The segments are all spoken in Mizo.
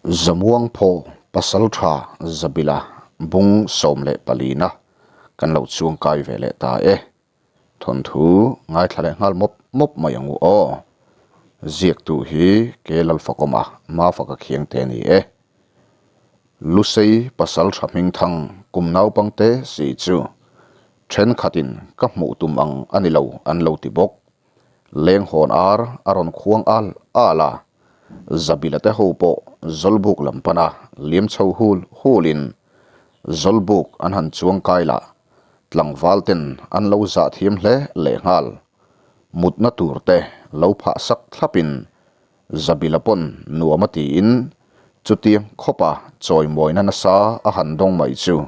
Zamuang phaw Pasaltha Zabila bung 14 na kan lo chuang kai ve leh ta e. Thawnthu ngaithla leh nghal mawp mawp mai ang u aw. Ziaktu hi Ke Lalfakawma Mafaka Khiang te a ni e. Lusei Pasaltha hmingthang kum naupangte si chu thenkhatin ka hmuh tum ang a ni lo an lo ti bawk. Lenghawn ar a rawn khuang al al a, Zabila te ho pawh Zawlbuk lam pana liam chho hul hulin Zawlbuk an han chuang kai lah tlangval ten an lo zah thiam hle lehnghal. Mutna tur te lo phah sak thlapin Zabila pawn nuam a tiin chutiang khawpa chawimawina nasa a han dawng mai chu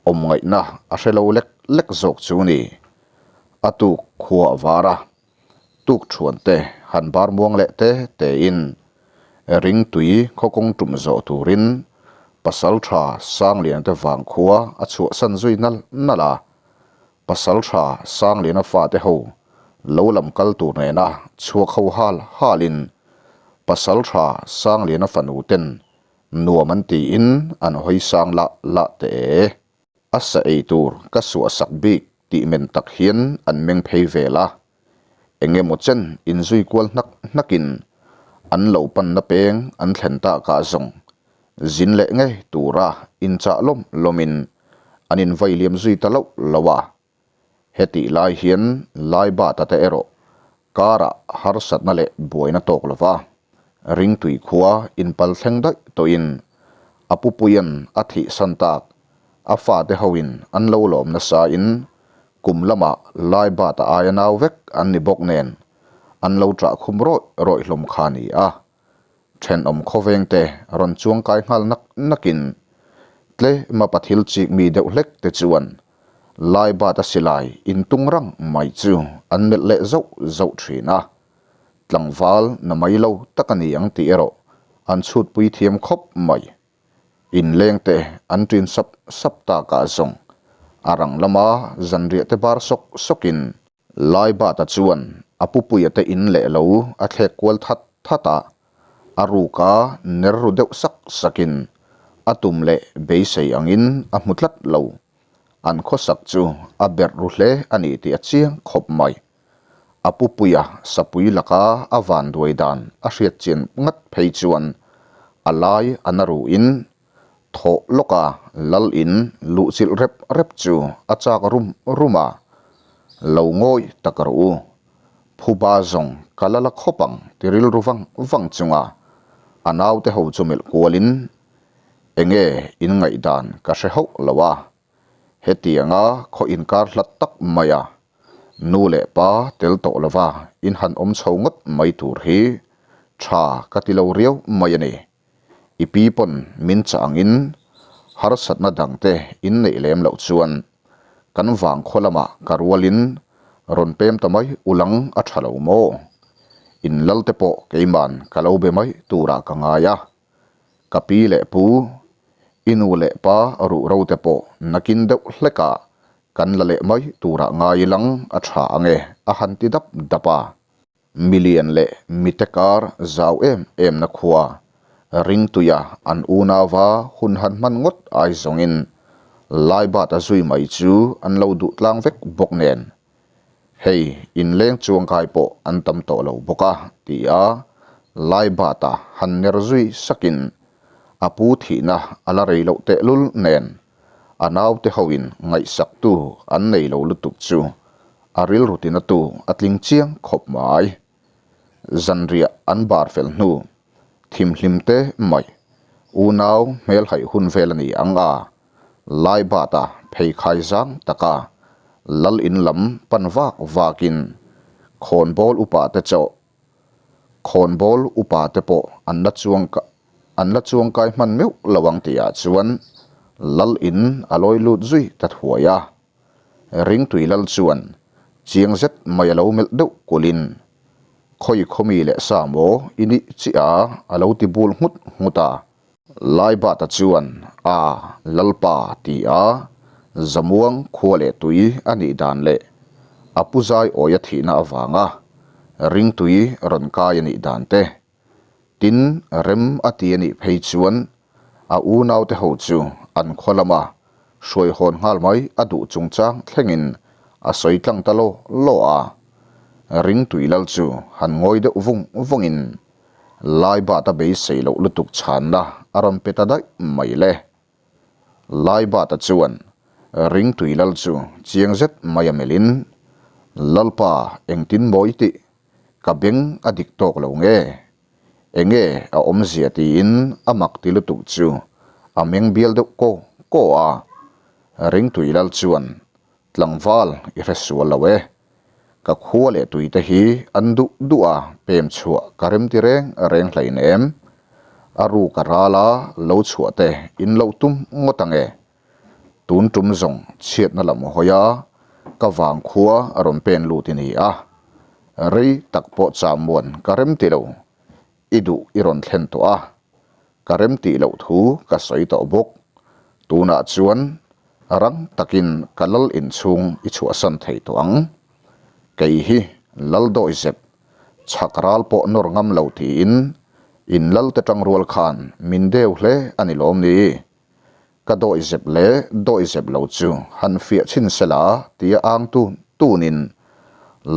awm ngaihna a hre lo lek lek zawk chu ni. A tuk khua a var a, tuk thuan te han bar muang leh te tein ringtui khawkawng tum zawh turin Pasaltha Sangliana te vang khua a chhuahsan zui nal nal a. Pasaltha Sangliana fate ho lo lam kal tur nena chhuak ho hal halin Pasaltha Sangliana fanu ten Nuam an tiin an hawi sang lah lah teh e. A sa ei tur ka suah sak bik tih men tak hian an meng phei vel a. Eng emaw chen inzui kual hnak hnakin an lo panna peng an thlen tak ah zawng zin leh ngei tura inchah lawm lawmin an invai liam zui ta loh loh a. Hetih lai hian Laibata te erawh karah harsatna leh buaina tawk lova ringtui khua inpal thleng daih tawhin a pupuian a thihsan tak a fate hoin an lo lawm nasain kum lamah Laibata aia nau vek an ni bawk nen an lo ṭah khum rawih rawih hlawm kha a ni a. Thenawm khawvengte rawn chuangkai nghal nak nakin tlema pathil chik mi deuh hlek te chuan Laibata silai intung rang mai chu an melh leh zauh zauh thin a, tlangval na mai lo tak a ni ang tih erawh an chhutpui thiam khawp mai. Inlengte an ṭin sap sap takah zawng a rang lama zanriah te bar sawk sawkin Laibata chuan a pupuia te in leh lo a thlek kual that that a, a ruka ner ru deuh sak sakin a tum leh beisei angin a hmu tlat lo. An khawsak chu a berh ru hle a ni tih a chiang khawp mai. A pupuia sapui laka a vanduai dan a hriat chian ngat phei chuan a lai a na ruin Thawh lawka lal in luhchilh rep rep chu a chak rum rum a, Lo ngawi tak rawh u, phuba zawng ka la la khawp ang ti rilru vang vang chunga a naute ho chu melh kualin, Enge in ngaihdan ka hre hauh lo a, hetianga khaw inkar hlat tak maia nu leh pa tel tawh lova in han awm chho ngawt mai tur hi tha ka ti lo riau mai a ni. I pi pawn min chah angin harsatna dangte in neih lem loh chuan kan vangkhaw lamah ka rualin rawn pem ta mai ulang a tha lo maw? In lalte pawh keiman ka lo be mai turah ka ngai a, ka pi leh pu, i nu leh pa ruh ro te pawh nakin deuh hlekah kan la leh mai turah ngai ilang a tha ange a han ti dap dap a. Milian leh mite kar zau em em na khua, ringtuia an unauva hun han hman ngawt ai zawngin Laibat a zui mai chu an lo duh tlang vek bawk nen, hei inleng chuangkai pawh an tam tawh lo bawk a, ti a Laibat a han ner zui sakin a pu thihna a la rei loh tehlul nen a naute hoin ngaihsaktu an nei lo lutuk chu A rilru tina tu a tling chiang khawp mai. Zanriah an bar fel hnu, thimhlim te mai, unau hmelhaih hun vel a ni ang a, Laibata pheikhai zang taka lal in lam pan vak vakin khawnbawl upa te chawh, khawnbawl upa te pawh an la chuang an la chuangkai hman meuh lo ang tihah chuan lal in a lawi lut zui ta thuai a. Ringtui lal chuan chiang zet mai a lo melh deuh kulhin, Khawi khawmi leh sa maw i nih chiah a? a lo ti bul nghut nghut a. Laibata chuan, A, Lalpa ti a, Zamuang khua leh tui a nih dan leh a pu zai awia thihna avanga Ringtui rawn kai a nih dan te. Tin, rem a ti a nih phei chuan a unaute ho chu an khaw lama hruai hawn nghal mai a duh chungchang thlengin a sawi tlang ta law law a. Ringtui lal chu han ngawi deuh vung vungin Laibata beisei loh lutuk chhanna a rawn pe ta daih mai le. Laibata chuan Ringtui lal chu chiang zet mai a melhin, Lalpa engtin maw i tih? Ka beng a dik tawk lo nge? Enge a awmzia tiin a mak ti lutuk chu a meng bial deuh kaw kaw a. Ringtui lal chuan, Tlangval i hre sual lo e. Ka khua leh tui te hi an duh duh a pem chhuah ka rem ti reng reng hleinem. A ruk a ral a lo chhuah te in lo tum ngawt ang e. Tun tum zawng chhiatna lam hawi a ka vang khua a rawn pen lut i ni a. Rei tak pawh chamuan ka rem ti lo. I duh i rawn thlen tawh a. Ka rem tih loh thu ka sawi tawh bawk. Tunah chuan rang takin ka lal inchhung i chhuahsan thei tawh ang. Kei hi lal dawi zep, chhak ral pawh nawr ngam lo tiin in lal te tang rual khan min deu hle a ni lawm ni? Ka dawi zep leh dawi zep lo chu han fiah chhin sela tia ang tun tunin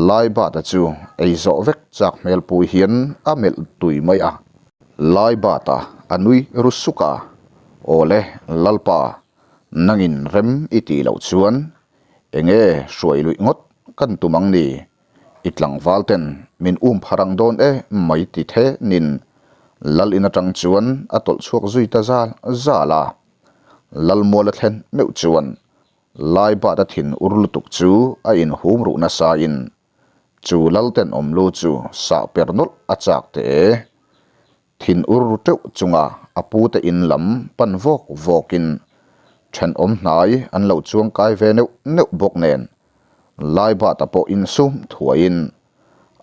Laibata chu ei zawh vek chak hmel pui hian a melh tui mai a. Laibata a nui ru suk a, Awle Lalpa, nangin rem i tih loh chuan enge hruai luih ngawt kan tum ang ni? I tlangval ten min um pharang dawn e mai ti the nin Lal in atang chuan a tawlh chhuak zui ta zal zal a. Lal mual a thlen meuh chuan Laibat a thin ur lutuk chu a in hum ruh nasa in chu Lal ten awm lu chu sah per nawlh a chak teh e. Thin ur ru teuh chunga a pute in lam pan vawk vawkin thenawm hnai an lo chuang kai ve neuh neuh bawk nen Laibata pawh insum thuaiin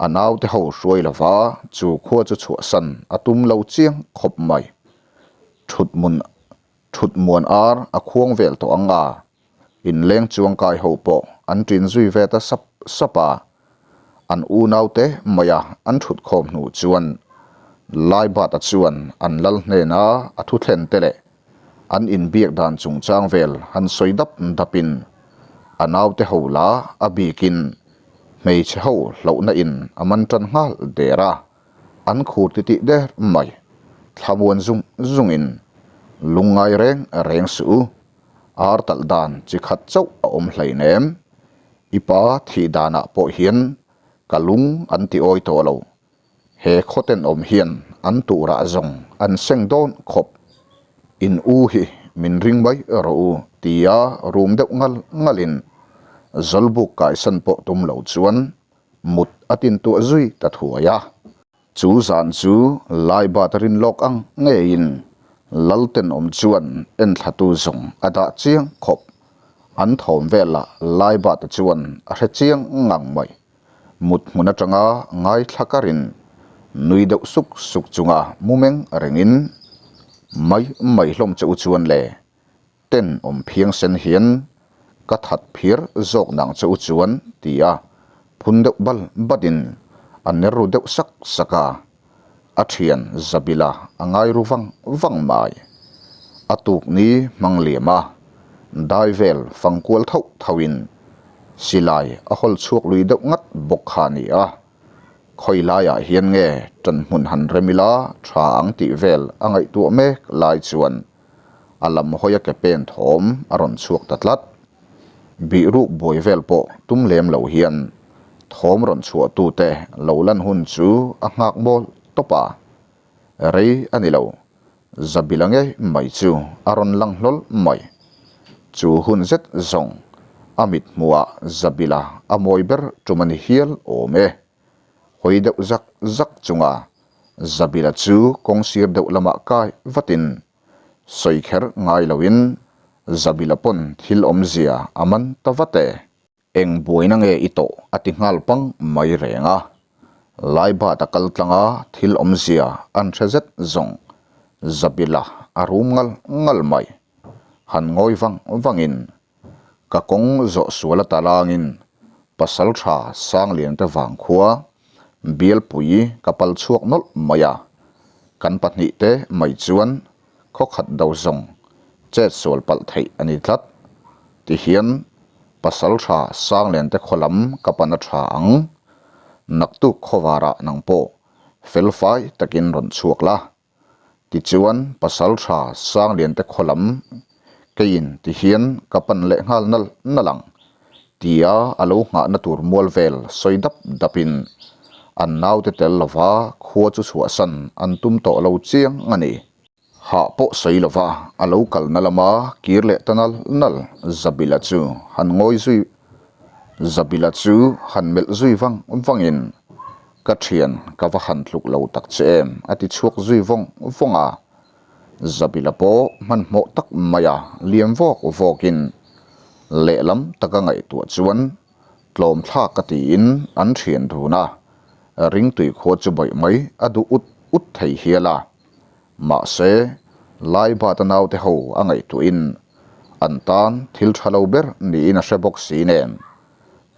a naute ho hruai lova chu khua chu chhuahsan a tum lo chiang khawp mai. Thutmun thutmuan ar a khuang vel tawh ang a, inleng chuang kai ho pawh an ṭin zui ve ta sap sap a. An unaute maia an thutkhawm hnu chuan Laibata chuan an lal hnena a thuthlen te leh An inbiak dan chungchang vel han sawi dap dapin a naute ho la a bikin hmeichhe ho hlauhna in a man tan nghal der a, an khur titih der mai. Thlamuan zung zungin lungngai reng reng suh u, ar talh dan chi khat chauh a awm hleinem. I pa thih danah pawh hian ka lung an ti awi tawh lo. He khaw tenawm hian an turah zawng an seng dawn khawp. In u hi min ring mai rawh u tia rum deuh ngal ngalin Zawlbuk kaisan pawh tum lo chuan mut a tintuah zui ta thuai a. Chu zan chu Laibat rin lawk ang ngeiin Lal tenawm chuan enthlatu zawng a dah chiang khawp. An thawm velah Laibata chuan a hre chiang ngang mai. Mut hmun atanga ngaithla karin nui deuh suk suk chunga mu meng rengin mai mai hlawm che u chuan le ten awm phiang sen hian ka that phir zawk nang che u chuan tia phun deuh bal batin a ner ru deuh sak sak a, a thian Zabila a ngai ru vang vang mai. A tuk ni hmang liam a, dai vel fang kual thauh thauhin silai a hawl chhuak lui deuh ngat bawk kha a ni a. Khawi laiah hian nge ṭan hmun han rem ila ṭha ang tih vel a ngaihtuah mek lai chuan a lam hawi a ke pen thawm a rawn chhuak ta tlat. Bihruk buai vel pawh tum lem lo hian thawm rawn chhuah tute lo lan hun chu a nghak mawl tawp a, rei a ni lo, Zabila ngei mai chu a rawn lang hlawl mai. Chu hun zet zawng a mit hmuhah Zabila a mawi ber tum a ni hial awm e. Hawi deuh zak zak chunga Zabila chu kawng sir deuh lamah kai vatin Sawi kher ngai loin Zabila pawn thil awmzia a man ta vat e. Eng buaina nge i tawh a ti nghal pang mai reng a. Laibat a kal tlang a thil awmzia an hre zet zawng Zabila a rum ngal ngal mai. Han ngawi vang vangin ka kawng zawh sual ata langin pasal tha Sanglian te vang khua Bialpui ka pal chhuak nawlh mai a. Kan pahnihte mai chuan khaw khat do zawng chet sual palh theih a ni tlat. Tihian Pasaltha Sangliante khaw lam ka pan a tha ang. Naktuk khawvarah nang pawh felfai takin rawn chhuak la. Tichuan Pasaltha Sangliante khaw lam keiin tihian ka pan leh nghal nal nal ang tia a lo nghahna tur mual vel sawi dap dapin an naute tel lova khua chu chhuahsan an tum tawh lo chiang a ni. Hah pawh sawi lova a lo kalna lama kir leh ta nal nal Zabila chu han ngawi zui Zabila chu han melh zui vang vangin Ka thian ka va han tluk lo tak che em a ti chhuak zui vawng vawng a. Zabila pawh hmanhmawh tak maia liam vawk vawkin lehlam taka ngaihtuah chuan tlawm thlak ka tiin an thian dun a, ringtui khua chu bawih mai a duh ut ut thei hial a. Mahse, Laibata naute ho a ngaihtuahin an tan thil tha lo ber niin a hre bawk si nen,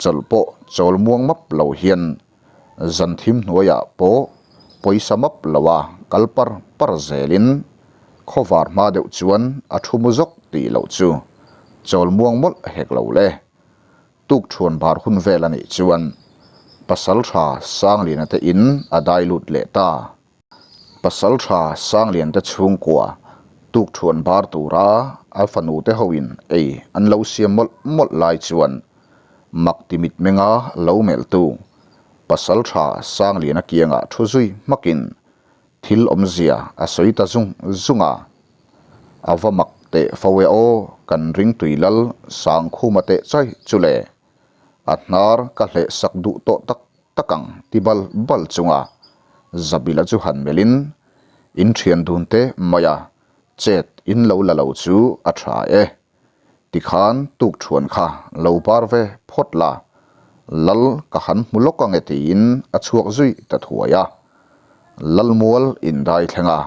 chawlh pawh chawl muang map lo hian Zan thim hnuaiah pawh pawisa map loa kal par par zelin khawvar hma deuh chuan a thu mu zawk tih loh chu chawl muang mawlh hek lo le. Tuk thuan bar hun vel a nih chuan Pasaltha Sangliana te in a dai lut leh ta. Pasaltha Sanglian te chhungkua tuk thuan bar tura a fanu te hoin ei an lo siam mawlh mawlh lai chuan mak ti mitmenga lo melhtu Pasaltha Sangliana kiangah thu zui hmakin thil awmzia a sawi ta zung zung a. A va mak teh fo e aw kan ringtui lal Sangkhuma teh chai chu le. A hnar ka hleh sak duh tawh tak tak ang ti bal bal chunga Zabila chu han melhin in thian dun te maia chet in lo la lo chu a tha e. Tikhan tuk thuan kha lo bar ve phawt la, Lal ka han hmu lawk ange tiin a chhuak zui ta thuai a. Lal mual indai thleng a,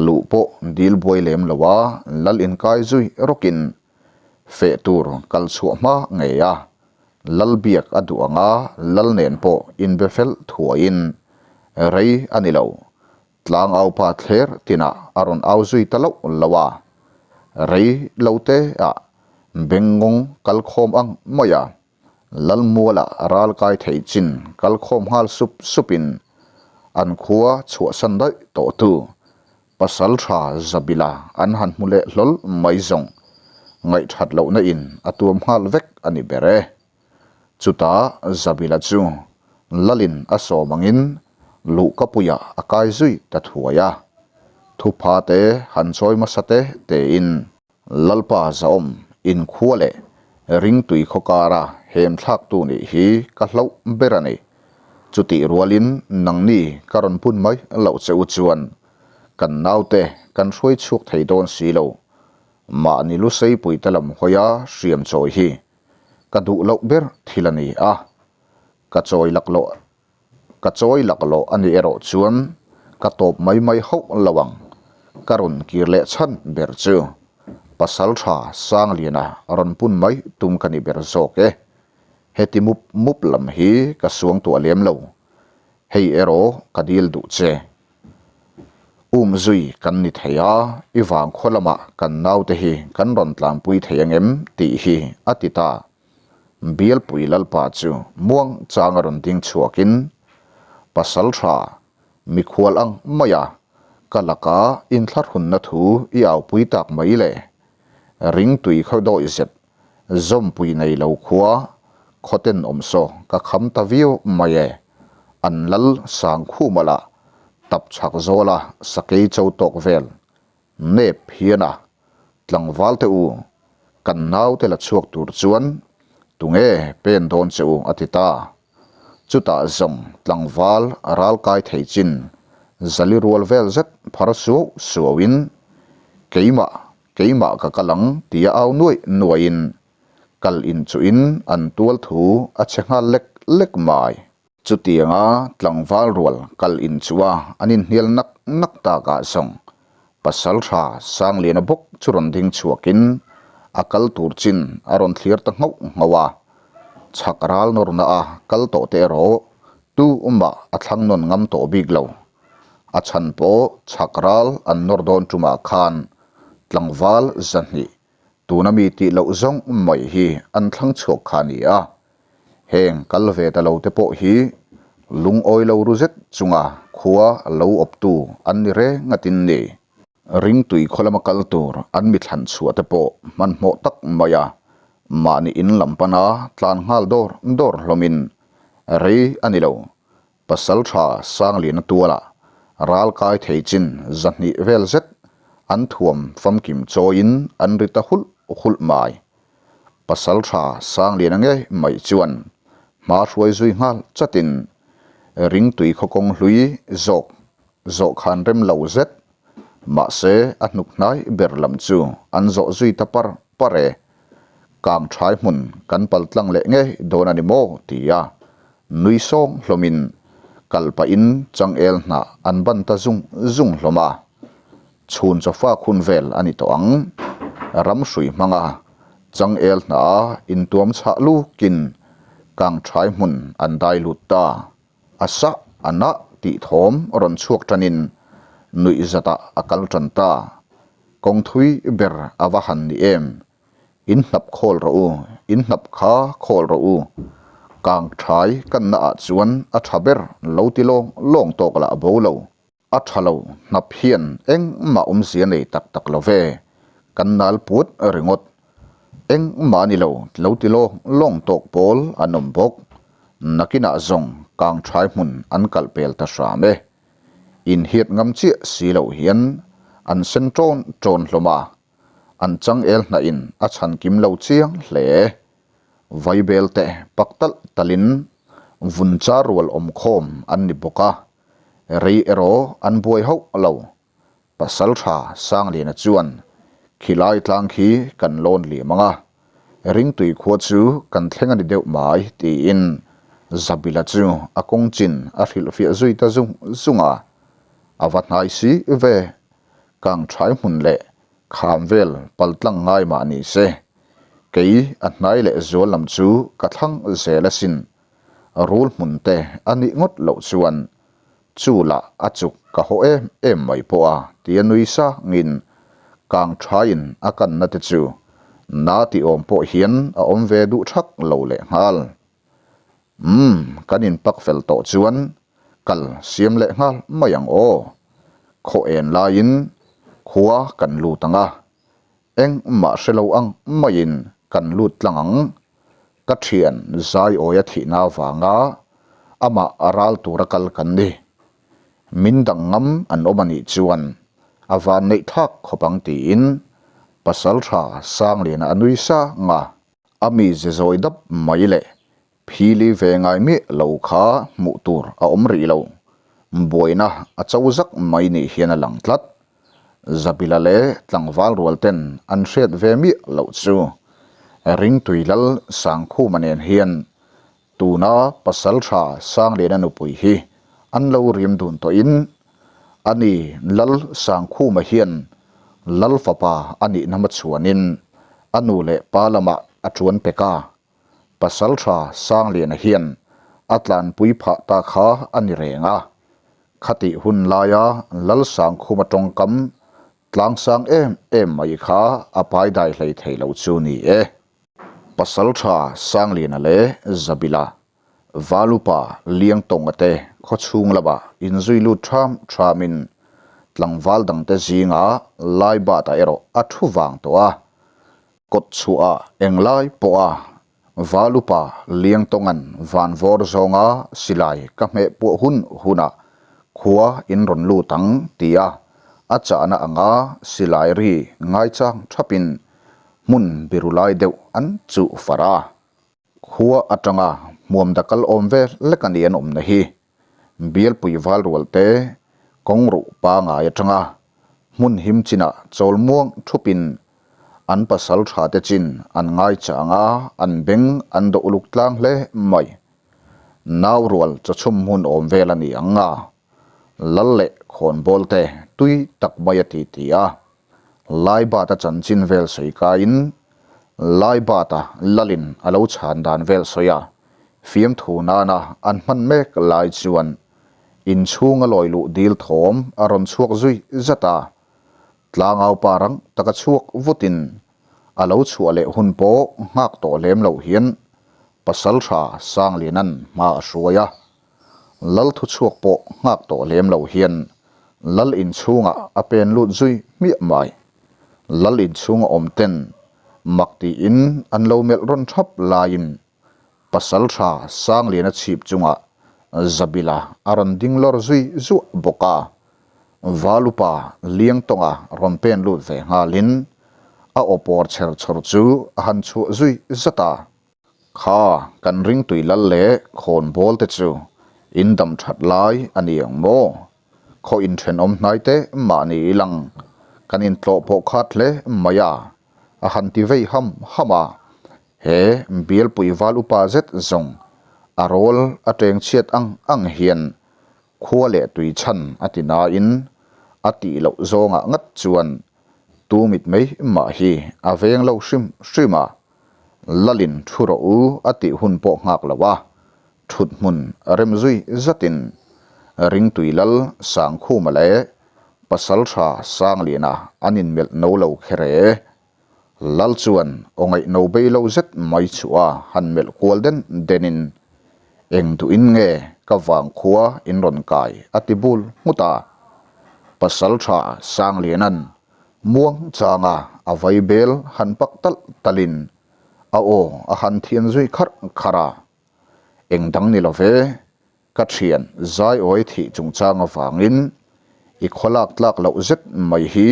luh pawh dil buai lem lo a Lal inkai zui rawkin feh tur kal chhuah hma ngei a, Lal biak a duh ang a, Lal nen pawh inbe fel thuaiin rei a ni lo. Tlang aupa thler tinah a rawn au zui ta loh lo a, rei lo te ah bengngawng kal khawm ang mai a, Lal mualah ral kai thei chin kal khawm nghal sup supin an khua chhuahsan daih tawh tu Pasal tha Zabila an han hmu leh hlawl mai zawng ngaihthat lohna in a tuam nghal vek a ni ber e. Chutah Zabila chu Lalin a sawm angin luhkapuiah a kai zui ta thuai a. Thupha te han chawi hmasa te tein Lalpa Zaawm inkhua leh ringtui khaw kara hem thlaktu nih hi ka hlauh ber a ni. Chutih rualin nangni ka rawn pun mai loh che u chuan kan naute kan hruai chhuak thei dawn si lo. Mahni luseipuite lam hawia hriam chawi hi ka duh loh ber thil a ni a, ka chawi laklawh ka chawi laklawh a nih erawh chuan ka tawp mai mai hauh lo ang. Ka rawn kir leh chhan ber chu Pasaltha Sangliana rawn pun mai tum ka ni ber zawk e. Heti mup mup lam hi ka suang tuah lem lo. Hei erawh ka dil duh che. Um zui kan ni thei a, i vangkhua lamah kan naute hi kan rawn tlanpui thei angem tih hi a ti ta. Bialpui Lalpa chu muang changa rawn ding chhuakin, Pasal tha, mikhual ang maia ka laka inthlahrunna thu i aupui tak mai le. Ringtui khaw dawih zet Zawmpui nei lo khua khawten awm saw ka kham ta viau mai e. An lal sang khum ala tap chhak zawl a sakei cho tawk vel nep hian a tlangval te u kan naute la chhuak tur chuan tunge pen dawn che u a ti ta. Chutah zawng tlangval ral kai thei chin zali rual vel zet phar suau suau in keimah Keimah ka kal ang tia au nuaih nuaihin kal inchuhin an tual thu a che nghal lek lek mai. Chutianga tlangval rual kal inchuha an inhnial nak nak takah zawng Pasaltha Sangliana bawk chu rawn ding chhuakin a kal tur chin a rawn thlir ta nghauh nghauh a. Chhak ral nawrna a kal tawh te erawh tu mah a thlang nawn ngam tawh bik lo. A chhan pawh chhak ral an nawr dawn tumah khan tlangval 200 tuna mi tih loh zawng mai hi an thlang chhuak kha a ni a. Heng kal ve ta lo te pawh hi lungawi lo ru zet chunga khua lo awptu an ni reng atin ni. Ringtui khaw lama kal tur an mi thlan chhuah te pawh hmanhmawh tak maia mahni in lam pana tlan nghal dawr dawr hlawmin rei a ni lo. Pasaltha Sangliana tuala ral kai thei chin 200 vel zet an thuam famkim chawiin an ri ta hulh hulh mai. Pasaltha Sangliana ngei mai chuan hma hruai zui nghal chatin Ringtui khaw kawng hlui zawk zawh khan rem lo zet mahse a hnuk hnai ber lam chu an zawh zui ta par par e. Kang thai hmun kan pal tlang leh ngei dawn a ni maw? ti a nui sawng hlawmin kal pahin changel hnah an ban ta zung zung hlawm a. Chhun chawfak hun vel a ni tawh ang. Ram hrui hmanga changel hnah intuam chhah lukin kang thai hmun an dai lut ta. A sah a nah tih thawm rawn chhuak tanin nuih zatah a kal tan ta. Kawng thui ber a va han ni em? In hnap khawl rawh u, in hnap kha khawl rawh u. Kang thai kan naah chuan a tha ber lo ti lawng lawng tawk lah bo lo. A tha lo, hnap hian engmah awmzia nei tak tak lo ve. Kan nal puat ringawt. Engmah a ni lo, lo ti lawng lawng tawk pawl an awm bawk. Nakinah zawng kang thai hmun an kalh pel ta hram e. Inhiat ngam chiah si loh hian an sen ṭawn ṭawn hlawm a, an changel hnahin a chhan kim lo chiang hle. Vaibel te pak talh talhin vun char rual awm khawm an ni bawk a, Rei erawh an buai hauh lo. Pasaltha Sangliana chuan, Khilai tlang khi kan lawn liam ang a, Ringtui khua chu kan thleng a ni deuh mai, tiin Zabila chu a kawng chin a hrilhfiah zui ta zung zung a. A va hnai si ve, kang thai hmun leh kham vel paltlang ngai mah ni se, kei a hnai leh zual lam chu ka thlang zel asin. Rul hmun te a nih ngawt loh chuan chu lah a chuk ka haw em em mai pawh a ti a nui sangin kang thain a kanna te chu na tih awm pawh hian a awm ve duh thak lo leh nghal. Umm kan inpak fel tawh chuan kal siam leh nghal mai ang aw. Khaw en laiin khua kan lut ang a, Engmah hre lo ang maiin kan lut tlang ang. Ka thian Zaiawia thihna avanga amah a ral tura kal kan ni. Min dang ngam an awm a nih chuan a van neih thlak khawp ang tiin Pasaltha Sangliana a nui sang a. A mize zawi dap mai leh phili ve ngai miah lo kha hmuh tur a awm rih lo. Buaina a cho zak mai nih hian a lang tlat. Zabila leh tlangval rual ten an hriat ve miah loh chu Ringtui Lal Sangkhuma nen hian tuna Pasaltha Sangliana nupui hi an lo rim dun tawhin ani Lal Sangkhuma hian Lal fapa a nihna hmachhuanin a nu leh pa lamah a tuan pek a. Pasaltha Sangliana hian a tlanpui phah ta kha a ni reng a, khatih hun laia Lalsangkhuma tawngkam tlangsang em em mai kha a paidai hlei thei lo chu ni e. Pasaltha Sangliana leh Zabila, Valupa Liangtawnga te khawchhung lamah inzui lut ṭham ṭhamin tlangval dangte zingah Laibata erawh a thu vang tawh a, Kawt chhuah englai pawha Valupa Liangtawnga'n van vawr zawnga silai ka hmeh puah hun hunah khua in rawn lut ang tia a chahna anga silai ri ngaichang thapin hmun biru lai deuh an chuh far a. Khua atanga hmuam dakal awm ve lek a ni an awmna hi. Bialpui valrual te kawng ruh pangai atanga hmun him chinah chawl muang thupin an pasal tha te chin an ngai chang a, an beng an dawh uluk tlang hle mai. Nau rual chawchhum hmun awm vel a ni ang a, lal leh khawnbawl te tui tak mai a ti ti a, Laibata chanchin vel sawi kaiin Laibata lalin a lo chhan dan vel sawi a, fiamthu nana an hman mek lai chuan Inchhunga lawi luh dil thawm a rawn chhuak zui zat a, tlangau pa rang taka chhuak vutin a lo chhuah leh hun pawh nghak tawh lem loh hian Pasalṭha Sangliana'n hma a hruai a. Lal thuchhuak pawh nghak tawh lem loh hian Lal inchhungah a pen lut zui hmiah mai. Lal inchhunga awm ten mak tiin an lo melh rawn thap laiin Pasalṭha Sangliana chhip chungah Zabila a rawn ding lawr zui zuah bawk a. Valupa Liangtawnga rawn pen lut ve nghalin a aw pawr chher chhawr chu a han chhuah zui zat a. Kha kan ringtui lal leh khawnbawl te chu in dam that lai a ni ang maw? Khaw inthenawm hnai te mahni i lang kan intlawh pawh khat hle mai a, a han ti vei ham ham a. He bialpui val upa zet zawng a rawl a teng chhiat ang ang hian khua leh tui chhan a ti nain a tih loh zawngah ngat chuan tu mit mai mah hi a veng lo hrim hrim a. Lalin thu rawh u a tih hun pawh nghak lo a, thut hmun rem zui zatin Ringtui Lal Sangkhuma leh Pasaltha Sangliana an inmelh no lo kher e. Lal chuan aw ngaihno bei lo zet mai chu a han melh kual den denin, Eng duhin nge ka vangkhua in rawn kai a ti bul nghut a. Pasaltha Sangliana'n Muang changa a vai bel han pak talh talhin a aw a han thian zui kharh kharh a. Eng dang ni lo ve, ka thian zaiawi thih chungchang avangin i khawlak tlak loh zet mai hi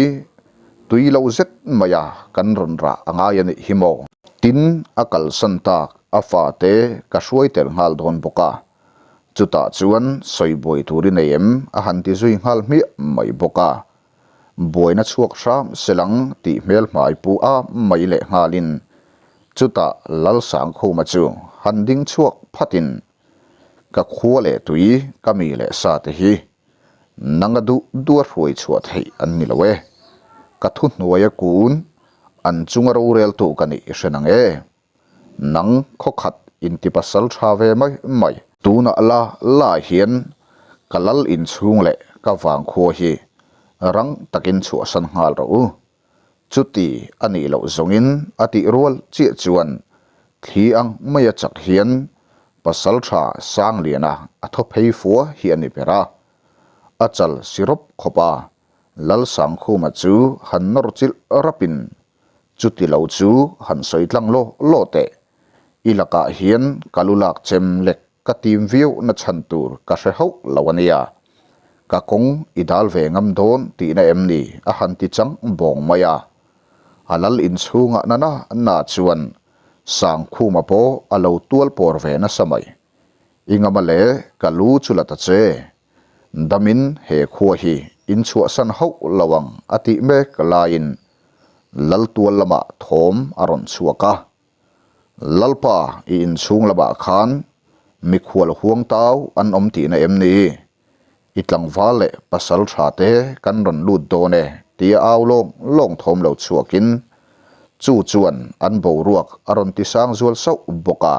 tui lo zet maia kan rawn rah a ngai a nih hi maw? Tin, a kalsan tak a fate ka hruai tel nghal dawn bawk a, chutah chuan sawi buai tur i nei em? a han ti zui nghal hmiah mai bawk a. Buaina chhuak hram selang tih hmel hmai pu a mai leh nghalin chutah Lalsangkhuma chu han ding chhuak phatin, Ka khua leh tui ka mi leh sa te hi nanga duh duh a hruai chhuah theih an ni lo e. Ka thuhnuaia kun an chunga roreltu ka nih i hre nang e. Nang khawkhat inti pasal tha ve mai mai. Tunah la la hian ka lal inchhung leh ka vangkhua hi rang takin chhuahsan nghal rawh u. Chuti a nih loh zawngin a tih rual chiah chuan thli ang maia chak hian pasal tha Sangliana a thaw phei fua hi a ni ber a. A chal sirop khawp a, Lalsangkhuma chu han nawr chilh rapin Chuti lo chu han sawi tlang law law teh. I lakah hian ka lu lak chem lek ka tim viau na chhan tur ka hre hauh lo a nia. Ka kawng i dal ve ngam dawn tihna em ni a han ti chang bawng mai a. A lal inchhungah na na na chuan Sangkhuma pawh a lo tual pawr ve nasa mai. I ngama le ka lu chu la ta che. Damin he khua hi in chhuahsan hauh lo ang a tih mek laiin Laltual lamah thawm a rawn chhuak a. Lalpa i inchhung lamah khan mikhual huang tau an awm tihna em ni? I tlangval leh pasal tha te kan rawn lut dawn e tia au lawng lawng thawm lo chhuakin chu chuan an boruak a rawn tisang zual sauh bawk a.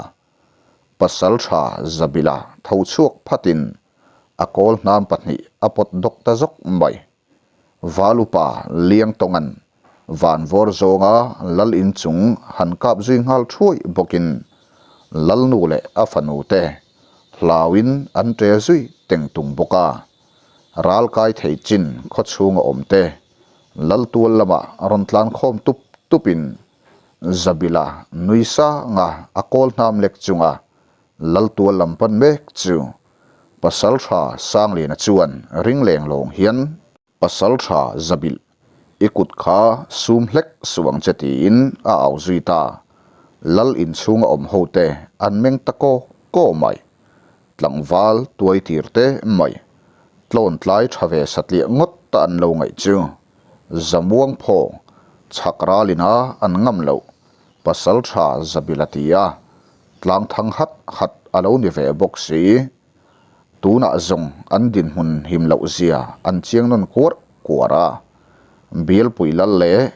Pasal tha Zabila tho chhuak phatin a kawl hnam pahnih a pawt dawk ta zawk mai. Valupa Liangtawnga'n vanvawr zawnga lal inchung han kap zui nghal thuai bawkin Lalnu leh a fanu te hlauin an ṭe zui teng tung bawk a. Ral kai thei chin khawchhunga awm te Laltual lamah rawn tlan khawm tup tupin Zabila nui sanga a kawl hnam lek chunga Laltual lam pan mek chu Pasaltha Sangliana chuan ring leng lawng hian, Pasaltha Zabilh, i kut kha sum hlek suh ang che tiin a au zui ta. Lal inchhunga awm hote an meng ta kaw kaw mai. Tlangval tuai tir te mai. Tlawn tlai tha ve satliah ngawt ta an lo ngaih chu. Zamuang phaw, chhak ralina an ngam loh. Pasaltha Zabilh a ti a. Tlang thang hat hat a lo ni ve bawk si. Tunah zawng an dinhmun him loh zia an chiang nawn kuar kuar a. Bialpui lal leh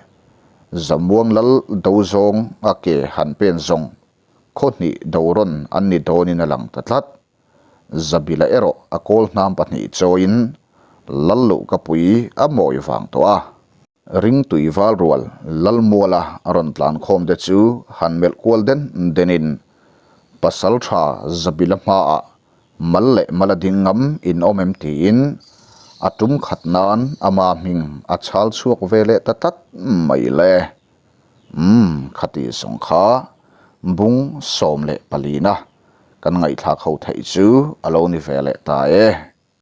Zamuang lal do zawng a ke han pen zawng khaw hnih do rawn an ni dawnin a lang ta tlat. Zabila erawh a kawl hnam pahnih chawiin Lalluhkapui a mawi vang tawh a. Ringtui valrual Lalmuala a rawn tlan khawm te chu han melh kual den denin Pasaltha Zabila hmaah mal leh mala ding ngam in awm em tiin a tum khat nan ama hming a chhal chhuak ve leh ta tlat mai le. Umm khati zawng kha bung 14 na kan ngaihthlak ho theih chu a lo ni ve leh ta e.